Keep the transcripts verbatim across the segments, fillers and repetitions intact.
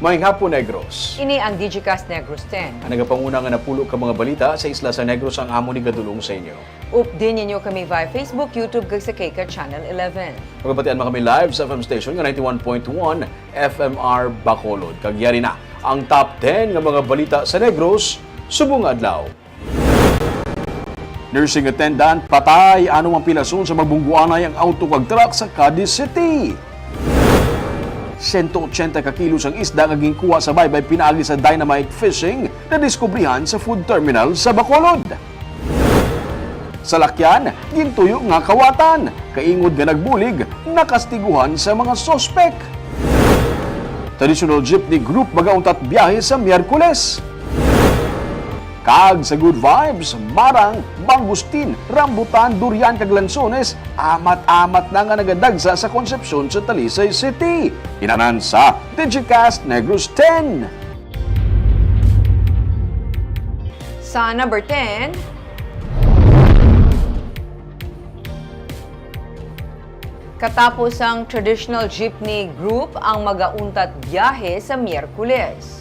Maayong hapon, Negros. Ini ang Digicast Negros ten. Ang nagapanguna nga napulo ka mga balita sa isla sa Negros ang amon igadul-ong sa inyo. Updi ninyo kami via Facebook, YouTube, kag sa K K Channel eleven. Magabatian man kami live sa F M station nga ninety-one point one F M R Bacolod. Kag yari na ang top ten nga mga balita sa Negros subong nga adlaw. Nursing attendant patay, ano ang pilason sa magbungguanay ang auto kag truck sa Cadiz City. Sento ochenta ka kilo sang isda nga ginkuha sa baybay pinaagi sa dynamite fishing nadiskubrihan sa food terminal sa Bacolod. Salakyan, gintuyo nga kawatan, kaingod nga nagbulig, nakastiguhan sa mga suspek. Traditional jeepney group magauntat biyahe sa Miyerkules. Kag sa Good Vibes, marang, mangustin, rambutan, durian kag lansones, amat-amat na nga nagadagsa sa Concepcion sa Talisay City. Inanan sa Digicast Negros ten. Sa number ten, katapos ang traditional jeepney group ang magauntat biyahe sa Miyerkules.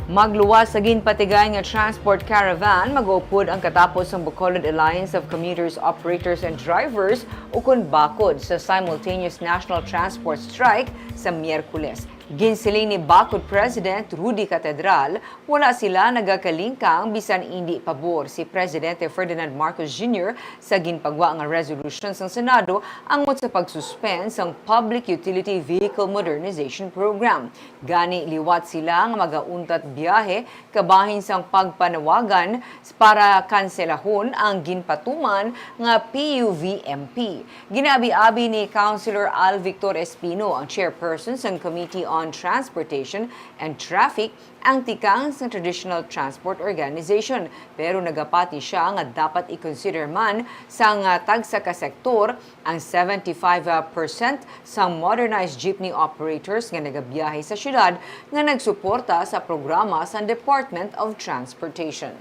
Magluwas sa ginpatigay nga transport caravan, mag-upod ang katapos sang Bacolod Alliance of Commuters, Operators, and Drivers, ukon BACOD, sa simultaneous national transport strike sa Miyerkules. Ginsiling ni BACOD President Rudy Catedral, wala sila nagakalingkang bisan indi pabor si Presidente Ferdinand Marcos Junior sa ginpagwa nga resolution sang Senado angot sa pag-suspend sang Public Utility Vehicle Modernization Program. Gani, liwat sila nga magauntat biyahe kabahin sang pagpanawagan para kanselahon ang ginpatuman nga P U V M P. Ginaabi-abi ni Councilor Al Victor Espino, ang chairperson sang Committee on Transportation and Traffic, ang tikang sang Traditional Transport Organization, pero nagapati sia nga dapat i-consider man sang, ah, tagsa ka sektor ang seventy-five percent sang modernized jeepney operators nga nagabiyahe sa siyudad nga nagsuporta sa programa sang Department of Transportation.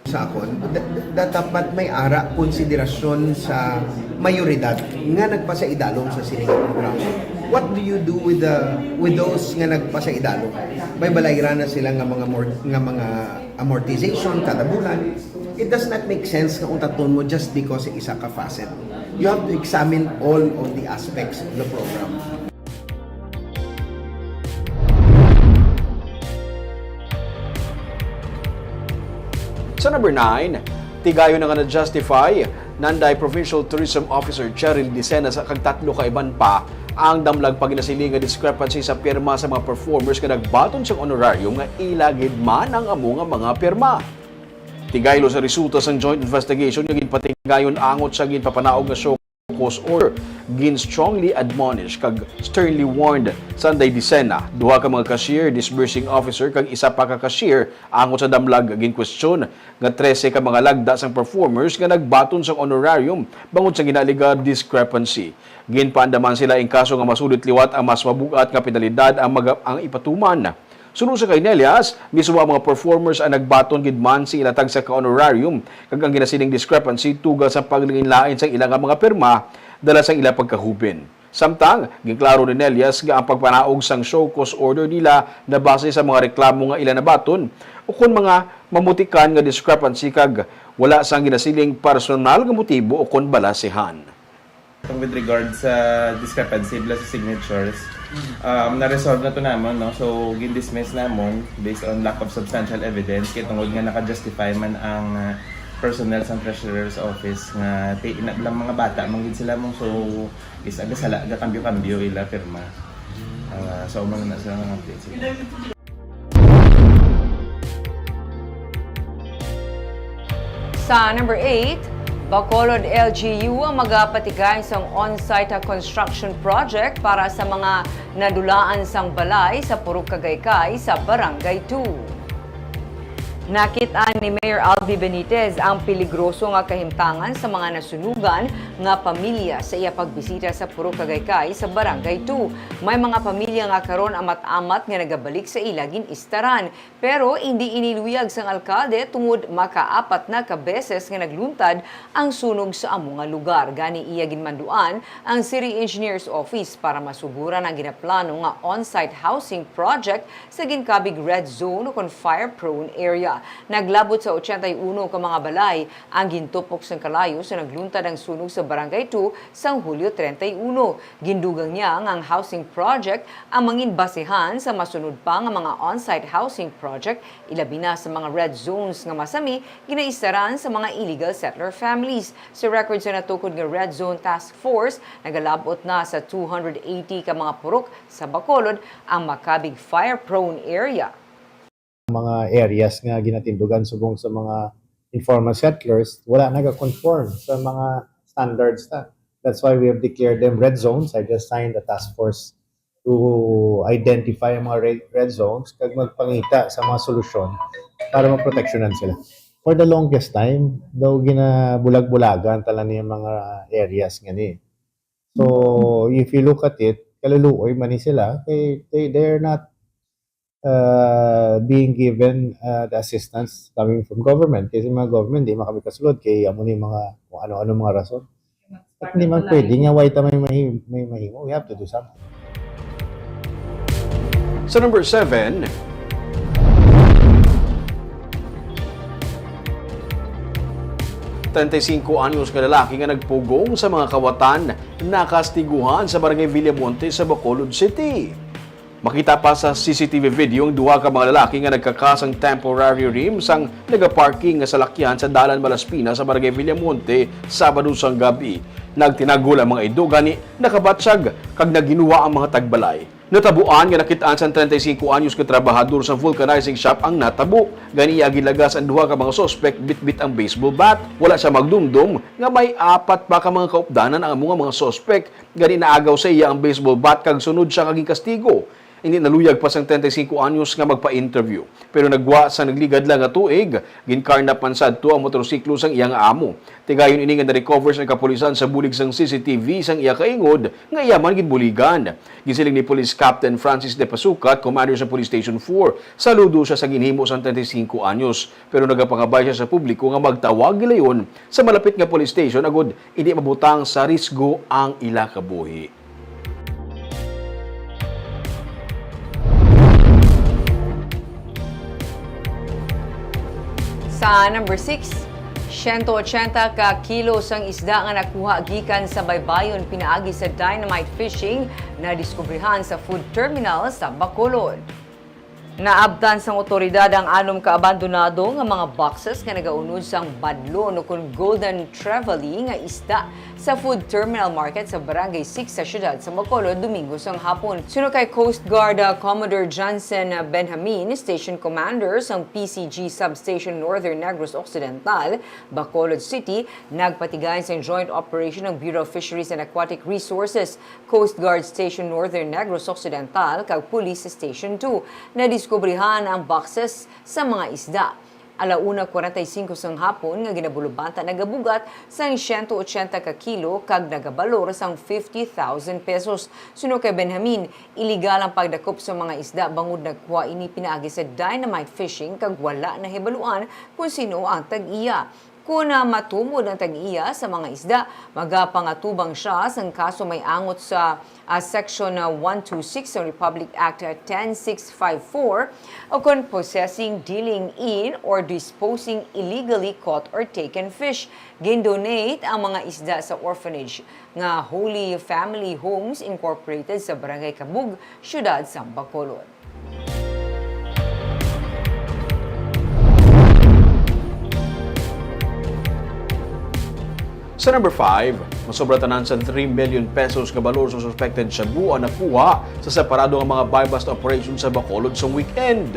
Sa akon, da-, da-, dapat may ara konsiderasyon sa mayoridad nga nagpasaidalom sa sini nga programa. What do you do with the, with those nga nagpasaidalom? May balayran na sila nga mga mor-, nga mga amortization kada bulan. It does not make sense nga untaton mo just because sa isa ka facet. You have to examine all of the aspects of the program. Sa number nine, tigayon na nga na-justify, nanday Provincial Tourism Officer Cheryl Dicena sa kag tatlo ka iban pa ang damlag pa ginasiling nga discrepancy sa pirma sa mga performers nga nagbaton sang honorarium nga ila gid man ang amo nga mga pirma. Tigaylo sa resulta sang joint investigation nga ginpatigayon angot sa ginpapanaog nga show cause order, gin-strongly admonish kag sternly warned Sunday Dicena, duha ka mga cashier, disbursing officer, kag isa pa ka cashier angot sa damlag. Gin-question nga trese ka mga lagda sang performers nga nagbaton sang honorarium bangod sa ginaalega discrepancy. Ginpaandaman sila in kaso nga masulit liwat ang mas mabug-at nga penalidad ang maga-, ang ipatuman. Suno sa kay Nelias, mismo ang mga performers ang nagbaton gid man sa ila tagsa ka honorarium, kag ang ginasiling discrepancy tuga sa paglain-lain sang ila nga mga pirma dala sang ila pagkahubin. Samtang, ginklaro ni Nelias nga ang pagpanaog sang show cause order nila nabase sa mga reklamo nga ila nabaton ukon mga mamutikan nga discrepancy kag wala sang ginasiling personal nga motibo ukon balasihan. Kung with regard sa discrepancy bala sa signatures, um, na-resolve na to namon, no? So, gin-dismiss namon based on lack of substantial evidence, kay tungod nga naka-justify man ang, uh, personnel sa treasurer's office nga ti-, ina lang mga bata man gid sila mo. So, is aga sala, gakambyo-kambyo ila pirma. Uh, so, umano na sila nga update sila. Sa number eight, Bacolod L G U ang magapatigay sang on-site construction project para sa mga nadulaan sang balay sa Purok Kagaykay sa Barangay two. Nakit-an ni Mayor Albi Benitez ang peligroso nga kahimtangan sa mga nasunugan nga pamilya sa iya pagbisita sa Purok Agaycay sa Barangay two. May mga pamilya nga karon amat-amat nga nagabalik sa ila gin-istaran, pero indi ini luyag sang alkalde tungod makaapat na ka beses nga nagluntad ang sunog sa amo nga lugar. Gani iya ginmanduan ang City Engineer's Office para masuguran ang ginaplano nga on-site housing project sa ginkabig red zone o kon fire-prone area. Naglabot sa ochenta y uno ka mga balay ang gintupok sang kalayo sa nagluntad ang sunog sa Barangay two sang Hulyo treinta y uno. Gindugang niya nga ang housing project ang mangin basehan sa masunod pa nga mga on-site housing project, ilabi na sa mga red zones nga masami ginaistaran sa mga illegal settler families. Sa record sa natukod nga Red Zone Task Force, nagalabot na sa two hundred eighty ka mga purok sa Bacolod ang makabig fire-prone area. Mga areas nga ginatindugan subong sa mga informal settlers, wala naga-conform sa mga standards na. That's why we have declared them red zones. I just signed a task force to identify ang mga red, red zones kag magpangita sa mga solusyon para maproteksyonan sila. For the longest time, daw ginabulag-bulagan tala niya mga areas nga ni. So, if you look at it, kaluluoy man ni sila, they, they, they're not uh, being given uh, the assistance coming from government. Kasi mga government, di man kami kasulod kay amo ni mga kung ano-ano mga rason. At hindi man pwede nga why ta may, mahi- may mahimo. We have to do something. Sa number seven, treinta y cinco anyos nga lalaki nga nagpugong sa mga kawatan nakastiguhan sa Barangay Villamonte sa Bacolod City. Makita pa sa C C T V video ang duha ka mga lalaki nga nagkakasang temporary rim sang nagaparking nga salakyan sa Dalan Malaspina sa Barangay Villamonte, Sabado sang gabi. Nagtinagol ang mga ido gani nakabatyag kag naginuwa ang mga tagbalay. Natabuan nga nakit-an sang treinta y cinco anyos nga trabahador sa vulcanizing shop ang natabo. Gani iya gilagas ang duha ka mga suspek bitbit ang baseball bat. Wala siya magdumdom nga may apat pa ka mga kaupdanan ang amo nga mga suspek. Gani naagaw sa iya ang baseball bat kag sunod siya nga ginkastigo. Indi naluyag pa sang treinta y cinco anyos nga magpa-interview, pero nagwa sa nagligad lang nga tuig, ginkarnap man sadto ang motorsiklo sang iya nga amo. Tigayon ini nga na-recover sang kapulisan sa bulig sang C C T V sang iya kaingod nga iya man ginbuligan. Ginsiling ni Police Captain Francis De Pasucat, commander sa Police Station four, saludo siya sa ginhimo sang treinta y cinco anyos, pero nagapangabay siya sa publiko nga magtawag gilayon sa malapit nga police station agud indi mabutang sa risgo ang ila kabuhi. Sa number six, siyento ochenta ka kilo sang isda nga nakuha gikan sa baybayon pinaagi sa dynamite fishing nadiskubrihan sa food terminal sa Bacolod. Naabtan sang otoridad ang anom ka abandonado nga mga boxes nga nagaunod sang badlon o kon golden trevally nga isda sa food terminal market sa Barangay six sa siyudad sa Bacolod, Domingo sang hapon. Suno kay Coast Guard, ah, Commodore Johnson, ah, Benjamin, Station Commander sang P C G Substation Northern Negros Occidental, Bacolod City, nagpatigay sang joint operation ang Bureau of Fisheries and Aquatic Resources, Coast Guard Station Northern Negros Occidental, kag Police Station two. Nadiskubrihan ang boxes sa mga isda. Ala una kwarenta y singko sang hapon nga ginabulubanta nagabugat sang siyento ochenta ka kilo kag nagabalor sang fifty thousand pesos. Suno kay Benjamin, iligal ang pagdakop sa mga isda bangod nagkuha ini pinaagi sa dynamite fishing kag wala nahibaluan kon sino ang tag-iya. Kon, ah, matumod ang tag-iya sa mga isda, magapangatubang siya sang kaso may angot sa, ah, Section, ah, one two six sa Republic Act, ah, ten six five four, o kon possessing, dealing in, or disposing illegally caught or taken fish. Gindonate ang mga isda sa orphanage nga Holy Family Homes Incorporated sa Barangay Cabug, Siyudad sang Bacolod. Sa number five, masobra tanan sa three million pesos nga balor sa suspected shabu ang nakuha sa separado nga mga buy-bust operation sa Bacolod sa weekend.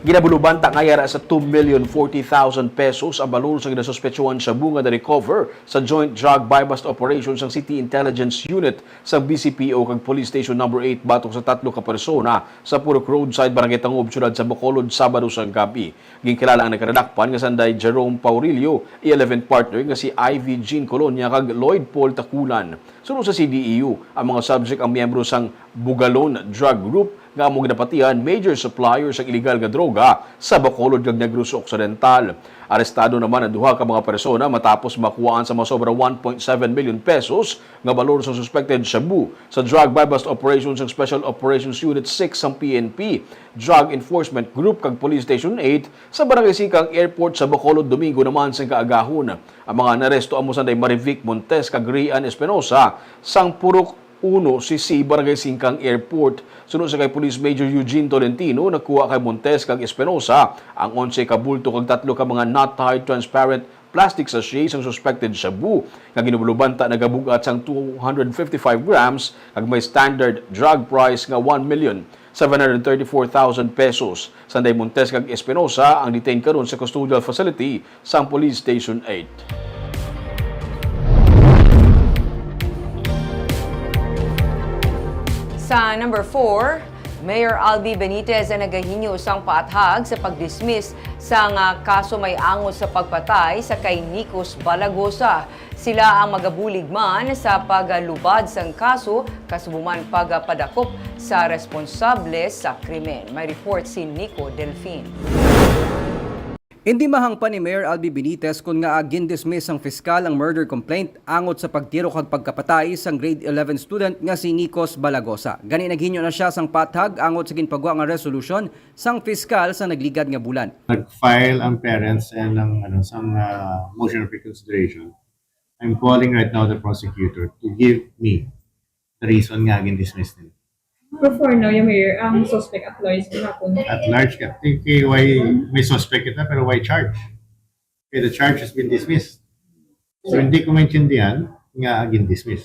Ginabulubanta nga yara sa two million forty thousand pesos ang balor sang ginasuspetsuhan shabu nga na-recover sa Joint Drug Buy-Bust Operation sang City Intelligence Unit sa B C P O kag Police Station Number eight batok sa tatlo ka persona sa Purok Roadside, Barangay Tangub, Siyudad sa Bacolod, Sabado sang gabi. Ginkilala ang nagkadakpan nga sanday Jerome Paurilio, eleven partner nga si Ivy Jean Colonia kag Lloyd Paul Takulan. Suno sa C D E U, ang mga subject ang miyembro sang Bugalon Drug Group nga amo ginapatihan major supplier sang iligal nga droga sa Bacolod kag Negros Occidental. Arestado naman ang duha ka mga persona matapos makuhaan sa masobra one point seven million pesos nga balor sa suspected shabu sa drug buy-bust operation sang Special Operations Unit six sang P N P, Drug Enforcement Group kag Police Station eight sa Barangay Singkang Airport sa Bacolod, Domingo naman sang kaagahon. Ang mga naresto amo sanday Marivic Montes kag Rian Espinosa sang Purok Uno C C, Barangay Singkang Airport. Suno sa kay Police Major Eugene Tolentino, nakuha kay Montes kag Espinosa ang onse ka bulto kag tatlo ka mga knot-tied transparent plastic sachet sang suspected shabu nga ginabulubanta nagabug-at sang two hundred fifty-five grams kag may standard drug price nga one million seven hundred thirty-four thousand pesos. Sanday Montes kag Espinosa ang detained karon sa custodial facility sang Police Station eight. Sa number four, Mayor Albi Benitez ang nagahinyo sang paathag sa pag-dismiss sang, ah, kaso may angot sa pagpatay sa kay Nicos Balagosa. Sila ang magabulig man sa pagalubad sang kaso, kasubo man pagpadakop sa responsable sa krimen. May report si Nico Delfin. Indi mahangpan ni Mayor Albi Benitez kon ngaa gin-dismiss sang fiskal ang murder complaint angot sa pagtiro kag pagkapatay sang grade eleven student nga si Nicos Balagosa. Gani, naghinyo na sia sang paathag angot sa ginpagwa nga resolution sang fiskal sa nagligad nga bulan. Nag-file ang parents and ang, ano, sang, ah, motion of reconsideration. I'm calling right now the prosecutor to give me the reason nga gin-dismiss nila. Pero for now, yung mayor, ang suspect at large gihapon. At large ka. Kay, kay why may suspect kita pero why charge? Kay the charge has been dismissed. So hindi ko maintindihan nga gin-dismiss.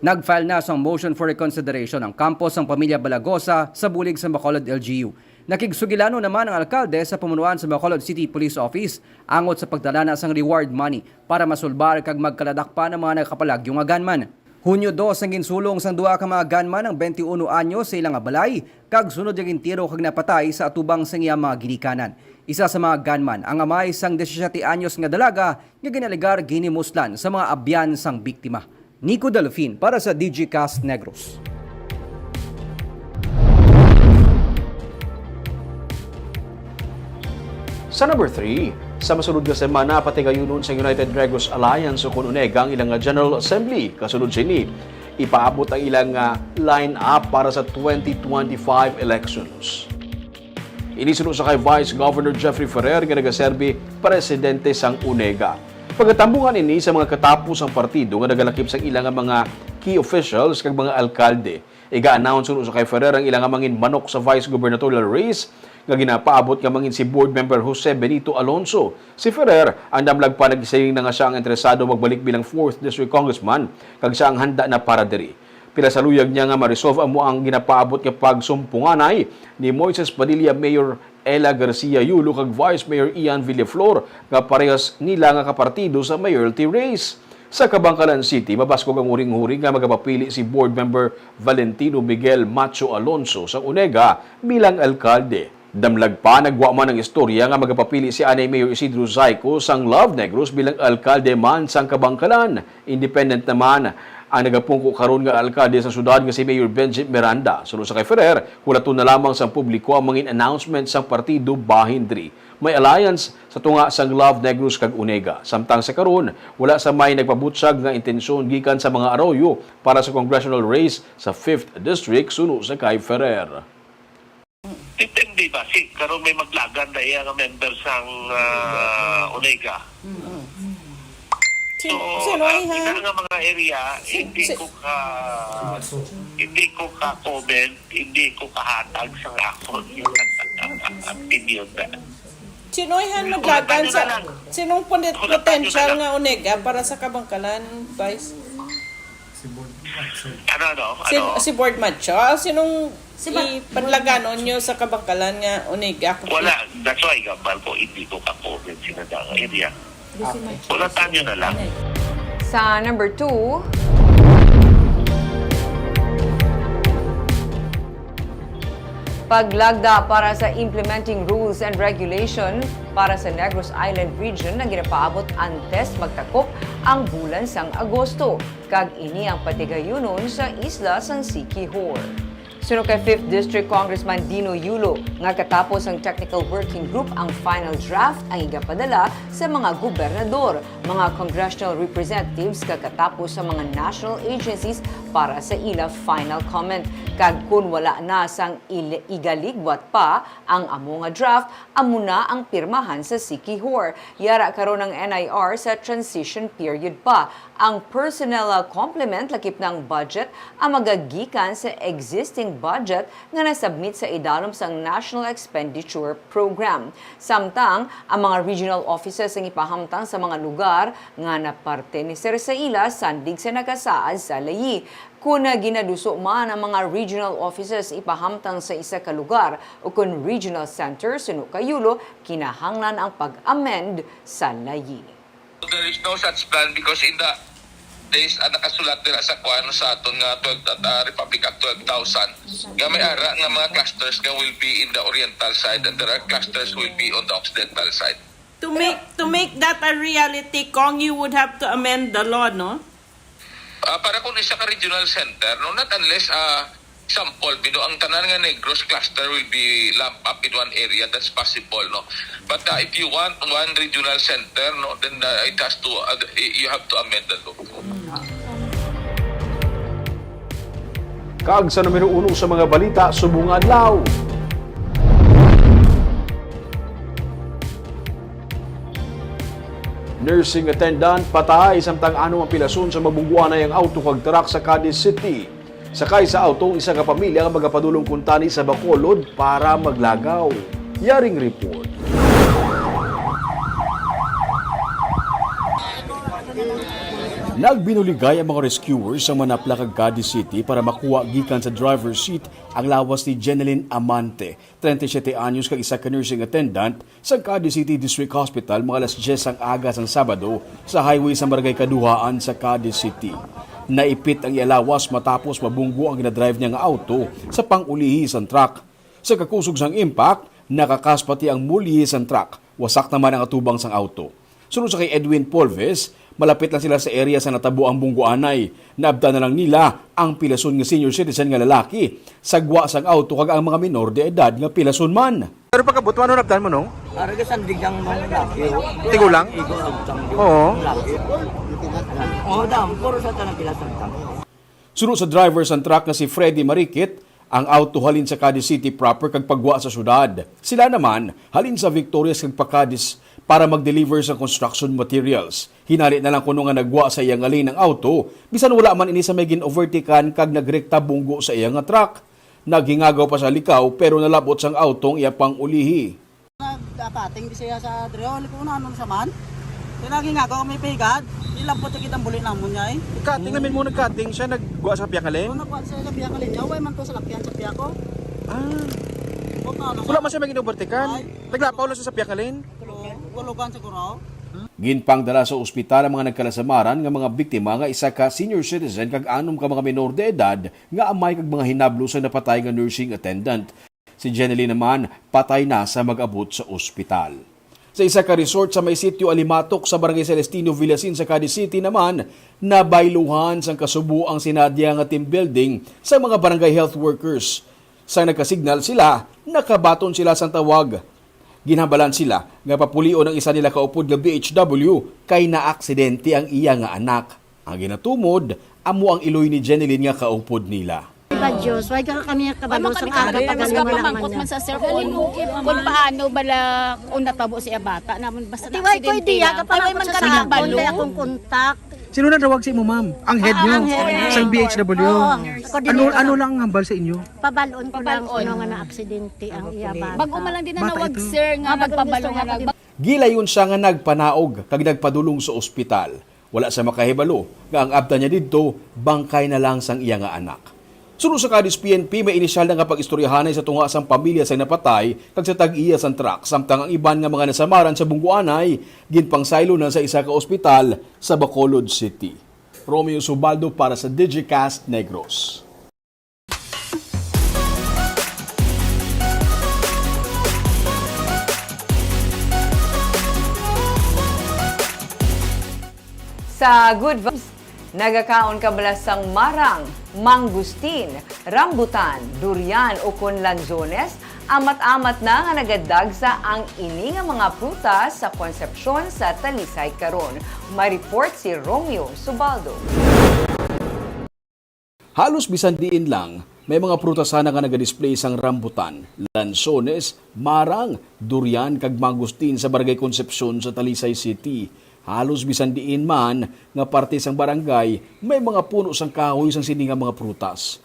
Nag-file na sang motion for reconsideration ang kampo sang pamilya Balagosa sa bulig sa Bacolod L G U. Nakigsugilanon naman ang alkalde sa pamunuan sa Bacolod City Police Office angot sa pagdala na sang reward money para masulbar kag magkaladakpan ang mga nagkapalagyo nga gunman. Hunyo dos ang ginsulong sang duha ka mga gunman ang twenty-one anyos sa ila nga balay, kag sunod nga gintiro kag napatay sa atubang sang iya mga ginikanan. Isa sa mga gunman, ang amay sang disisiete anyos nga dalaga nga ginalegar ginhimuslan sa mga abyan sang biktima. Nico Delfin para sa Digicast Negros. Sa number three, sa masunod nga semana, patigayunon sa United Negros Alliance ukon UNEGA ang ilang nga General Assembly. Kasunod sini, ipaabot ang ilang nga line-up para sa twenty twenty-five elections. Ini suno sa kay Vice Governor Jeffrey Ferrer nga nagaserbi presidente sang UNEGA. Pagatambungan ini sa mga katapo sang partido nga nagalakip sang ila nga mga key officials kag mga alkalde. Iga-announce suno sa kay Ferrer ang ila nga mangin manok sa vice gubernatorial race nga ginapaabot nga mangin si Board Member Jose Benito Alonso. Si Ferrer ang damlag pa nagsiling na nga sia ang interesado magbalik bilang fourth District Congressman kag sia ang handa na para diri. Pila sa luyag niya nga ma-resolve amo ang ginapaabot nga pagsumpunganay ni Moises Padilla, Mayor Ella Garcia Yulo kag Vice Mayor Ian Villaflor nga parehas nila nga kapartido sa mayoralty race. Sa Kabankalan City, mabaskog ang huring-huring nga magapapili si Board Member Valentino Miguel Macho Alonso sa UNEGA bilang alkalde. Damlag pa, nagwa man ang istorya nga magapapili si anay Mayor Isidro Zayco sang Love Negros bilang alkalde man sang Kabankalan. Independent naman ang nagapungko karon nga alkalde sa syudad nga si Mayor Benji Miranda. Suno sa kay Ferrer, hulaton na lamang sang publiko ang mangin announcement sang partido bahin diri. May alliance sa tunga sang Love Negros kag UNEGA. Samtang sa karon, wala sa may nagpabutyag nga intensyon gikan sa mga Arroyo para sa congressional race sa fifth District suno sa kay Ferrer. Depende ba? Si, karon may maglagan na iya nga member sang, ah, UNEGA. Mm. Si, So, sino ang iha? Ina nga mga area, Si, hindi si ko ka, hindi ko ka comment, hindi ko kahatag sa akon opinion na. Sino iha ang maglagan sa, sinong pon-, potential nga UNEGA para sa Kabankalan, Vice? Ano, ano? Si, ano? Si Board Matcha, sinong si Board ipanlaganon nyo sa kabangkalan nga unig ako? Wala, that's why gambal ko, hindi ko ka-comment sila sa area. Okay. Wala, tanyo na lang. Sa number two, paglagda para sa implementing rules and regulation para sa Negros Island region na ginapaabot antes magtakop ang bulan sang Agosto, kag ini ang patigayunon sa isla sang Siquijor. Suno kay Fifth District Congressman Dino Yulo nga katapos ang technical working group ang final draft ang igapadala sa mga gobernador, mga congressional representatives kag katapos sa mga national agencies para sa ila final comment. Kag kun wala na sang il- igaligwat pa ang amo nga draft, amo na ang pirmahan sa Siquijor. Yara karon ang N I R sa transition period pa. Ang personnel complement lakip na ang budget ang magagikan sa existing budget nga nasubmit sa idalom sang National Expenditure Program. Samtang ang mga regional offices ang ipahamtang sa mga lugar nga naparte ni Sir sa ila sandig sa nakasaad sa layi. Kon ginaduso man ang mga regional offices ipahamtang sa isa ka lugar o kon regional center suno kay Yulo, kinahanglan ang pag-amend sa layi. There is no such plan because in the days, ah, nakasulat dira sa kwan sa aton nga twelve, ah, Republic Act twelve thousand, nga may ara nga mga clusters nga will be in the oriental side and there are clusters will be on the occidental side. To make, to make that a reality, Cong, you would have to amend the law, no? Ah, para kung isa ka regional center, no, not unless, ah, example, bino ang tanan nga Negros cluster will be lumped up in one area, that's possible, no. But, ah, if you want one regional center, no, then, ah, it has to, ah, y- you have to amend the law. Kag sa numero uno sa mga balita subong nga adlaw. Nursing attendant patay samtang anom ang pilason sa mabungguanay ang auto kag truck sa Cadiz City. Sakay sa auto ang isa ka pamilya nga magapadulong kuntani sa Bacolod para maglagaw. Yaring report. Nagbinuligay ang mga rescuers sa Manapla kag Cadiz City para makuha gikan sa driver's seat ang lawas ni Jeneline Amante, treinta y siete anyos kag isa ka nursing attendant sa Cadiz City District Hospital mga alas diyes sang aga sang Sabado sa highway sa Barangay Kaduhaan sa Cadiz City. Naipit ang iya lawas matapos mabunggo ang ginadrive niya nga auto sa pang-ulihi sang truck. Sa kakusog sang impact, nakakas pati ang mulihi sang truck. Wasak naman ang atubang sang auto. Suno sa kay Edwin Polves, malapit lang sila sa area sa natabo ang bungguanay. Naabtan na lang nila ang pilason nga senior citizen nga lalaki, sa gwa sang auto kag ang mga minor de edad nga pilason man. Pero pagkabot, ano nabtan mo, no? Ari ka sandig ang mga laki. Tigulang? Igo ang tang-, oo, laki. Oh, dam, puro sa tanang pila sa tang-. Suno sa driver sang truck nga si Freddy Marikit, ang auto halin sa Cadiz City proper kag pagwa sa syudad. Sila naman halin sa Victorias kag pa-Cadiz para mag-deliver sa construction materials. Hinali na lang kuno nga nagwa sa iyang lane ang auto, bisan wala man ini sa may gin-overtakean kag nagrekta bunggo sa iya nga truck. Naghingagaw pa sa likaw pero nalabot sang auto ang iya pang-ulihi. Nagpating di siya sa diri, oh, kung ano sa man. Kaya lagi nga ako may pahigad, nilampot sa kitang buli namon niya eh. Cutting namin mo, nag-cutting siya, nagwa sa piyak nga lane? Ano po siya sa piyak nga lane niya? Way man to sa lakyan sa piyak ko. Ah. Kung ano Wala sa man siya maging overtakean. Ay. Naglapaw lang siya sa piyak nga lane? Kulugan siguro. Ginpangdala sa ospital ang mga nagkalasamaran nga mga biktima nga isa ka senior citizen kag anom ka mga minor de edad nga amay kag mga hinablo sa napatay nga nursing attendant. Si Jeneline naman patay na sa mag-abot sa ospital. Sa isa ka resort sa may sitio Alimatok sa Barangay Celestino Villasin sa Cadiz City naman, nabayluhan sang kasubo ang si Nadia nga team building sa mga barangay health workers. Sa nagkasignal sila, nakabaton sila sang tawag. Ginhambalan sila nga papulion ang isa nila kaupod nga B H W kay naaksidente ang iya nga anak. Ang ginatumod, amo ang iloy ni Jeneline nga kaupod nila. Ba Diyos, why ka kami kabalo sa aga pag mas kapamangkot man sa cellphone? Kung paano bala kung natabo siya bata naman basta na-accidente lang. Ay, way man ka nakabalo. Kay akong kontak. Sino na tawag sa imo, ma'am? Ang head niyo? Ang head. Sa B H W? Oo. Ano, ano lang ang hambal sa inyo? Pabalon ko lang kuno nga na-aksidente ang iya bata. Bago man lang din nanawag, sir, nga nagpabalo nga nag- Gilayon siya nga nagpanaog kag nagpadulong sa ospital. Wala sa makahibalo nga ang abtan niya didto bangkay na lang sang iya nga anak. Suno sa Cadiz P N P, may inisyal na nga pag-istoryahanay sa tunga sang pamilya sang napatay kag sa tag-iya sang truck, samtang ang iban nga mga nasamaran sa bunggoanay ginpangsaylo na sa isa ka ospital sa Bacolod City. Romeo Subaldo para sa Digicast Negros. Sa Good Vibes, nagakaon ka bala sang marang, mangustin, rambutan, durian, o kon lanzones? Amat-amat na nga nagadagsa ang ini nga mga prutas sa Concepcion sa Talisay karon. May report si Romeo Subaldo. Halos bisan diin lang, may mga prutas sana nga nagadisplay sang rambutan, lansones, marang, durian, kag mangustin sa Barangay Concepcion sa Talisay City. Halos bisan diin man nga parte sang barangay, may mga puno sang kahoy sang sini nga mga prutas.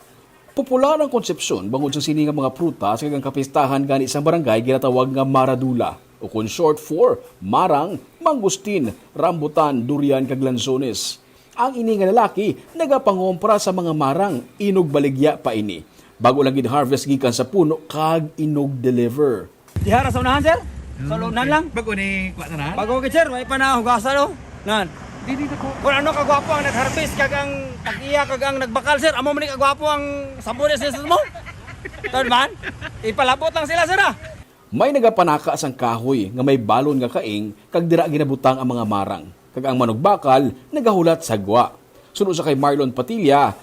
Popular ang Concepcion bangod sang sini nga mga prutas, kag ang kapistahan gani sang barangay ginatawag nga Maradula, o kon short for marang, mangustin, rambutan, durian, kag lansones. Ang ini nga lalaki nagapangompra sa mga marang, inog baligya pa ini. Bago lang gid harvest gikan sa puno kag inog deliver. Diha ra sa unahan, sir? Sa unahan lang. Bago ni kuha na na? Bago gid, sir, way pa na hugasan, oh. Nan. Dili na ko. Kung ano kagwapo ang nag-harvest kag ang tag-iya kag ang nagbakal, sir, amo man ni kagwapo ang sabon sa mo. Tawad man? Ipalabot lang sila, sir, ah. May nagapanaka sang kahoy nga may balon nga kaing kag dira ginabutang ang mga marang, kag ang manugbakal nagahulat sa gwa. Suno sa kay Marlon Patilla,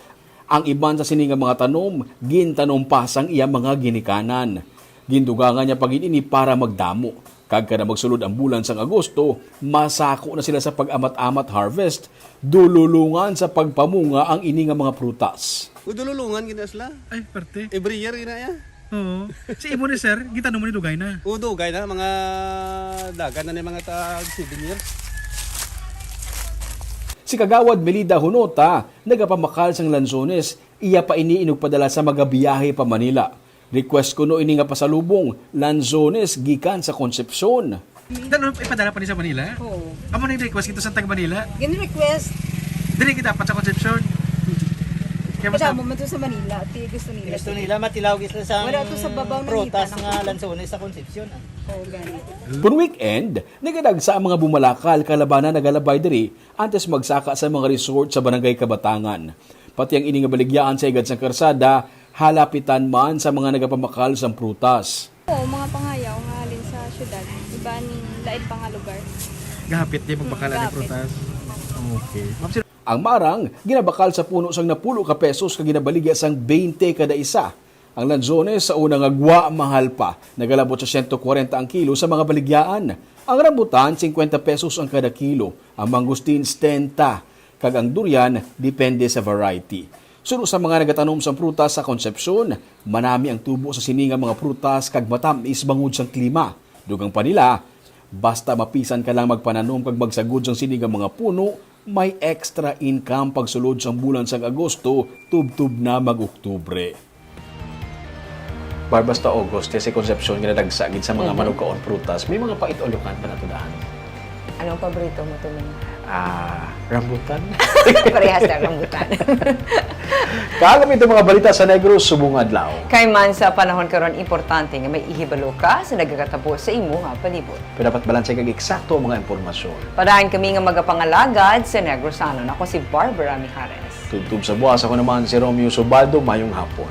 ang iban sa sini nga mga tanom gintanom pa sang iya mga ginikanan. Gindugangan niya pa gid ini para magdamo, kag kada magsulod ang bulan sang Agosto, masako na sila sa pag-amat-amat harvest. Dululungan sa pagpamunga ang ini nga mga prutas. Dululungan gina sila. Ay, parte. Every year gina ya. Oo. Si imo ni sir, gitanom mo ni dugay na? O, dugay na, mga dagan na ni mga tag seven years. Si Kagawad Melida Hunota nagapamakal sang lansones, iya pa ini inugpadala sa magabiyahe pa Manila. Request kuno ini nga pasalubong, lansones gikan sa Concepcion. Dalo, ipadala pa ni sa Manila? Oo. Amo na yung request ito sa taga Manila? Gin-request. Dili kita dapat sa Concepcion. Kaya mas Kadamo man to sa Manila, ti gusto nila. Gusto nila matilaw gid sila sa Wala to sa babaw na prutas ngita na nga lansones sa Concepcion, ah. Oo, gani. Kung weekend, nagadagsa ang mga bumalakal kalabanan nagalabay diri antes magsaka sa mga resort sa Barangay Kabatangan. Pati ang ini nga baligyaan sa igad sang karsada, halapitan man sa mga nagapamakal sang prutas. Oo, mga pangayaw nga halin sa syudad, iba ni lain pa nga lugar. Gahapit di magbakal ani prutas. Okay. Ma'am, sir. Ang marang ginabakal sa puno sang napulo ka pesos kag ginabaligya sang twenty kada isa. Ang lanzones sa una nga gwa mahal pa, nagalabot sa siyento kwarenta ang kilo sa mga baligyaan. Ang rambutan, singkwenta pesos ang kada kilo, ang mangustin, setenta, kag ang durian, depende sa variety. Suno sa mga nagatanom sang prutas sa Concepcion, manami ang tubo sa sini nga mga prutas kag matam-is bangod sang klima. Dugang pa nila, basta mapisan ka lang magpananom kag magsagod sang sini nga mga puno, may extra income pagsulod sang bulan sang Agosto tubtob na mag-Oktubre. Bar, basta August, kay si Concepcion ginadagsa gid sa mga Mhm. manugkaon prutas. May mga pait o lukan pa nato dahan. Anong paborito mo, Tuming? Ah, rambutan. Parehas na rambutan. Kaagom ito mga balita sa Negros subong adlaw. Kay man sa panahon karon, importante nga may ihibalo ka sa nagakatabo sa imo nga palibot. Pero dapat balanse kag eksakto ang mga impormasyon. Padayon kami nga magapangalagad sa Negrosanon. Ako si Barbara Mijares. Tubtob sa buwas, ako naman si Romeo Subaldo. Mayong hapon.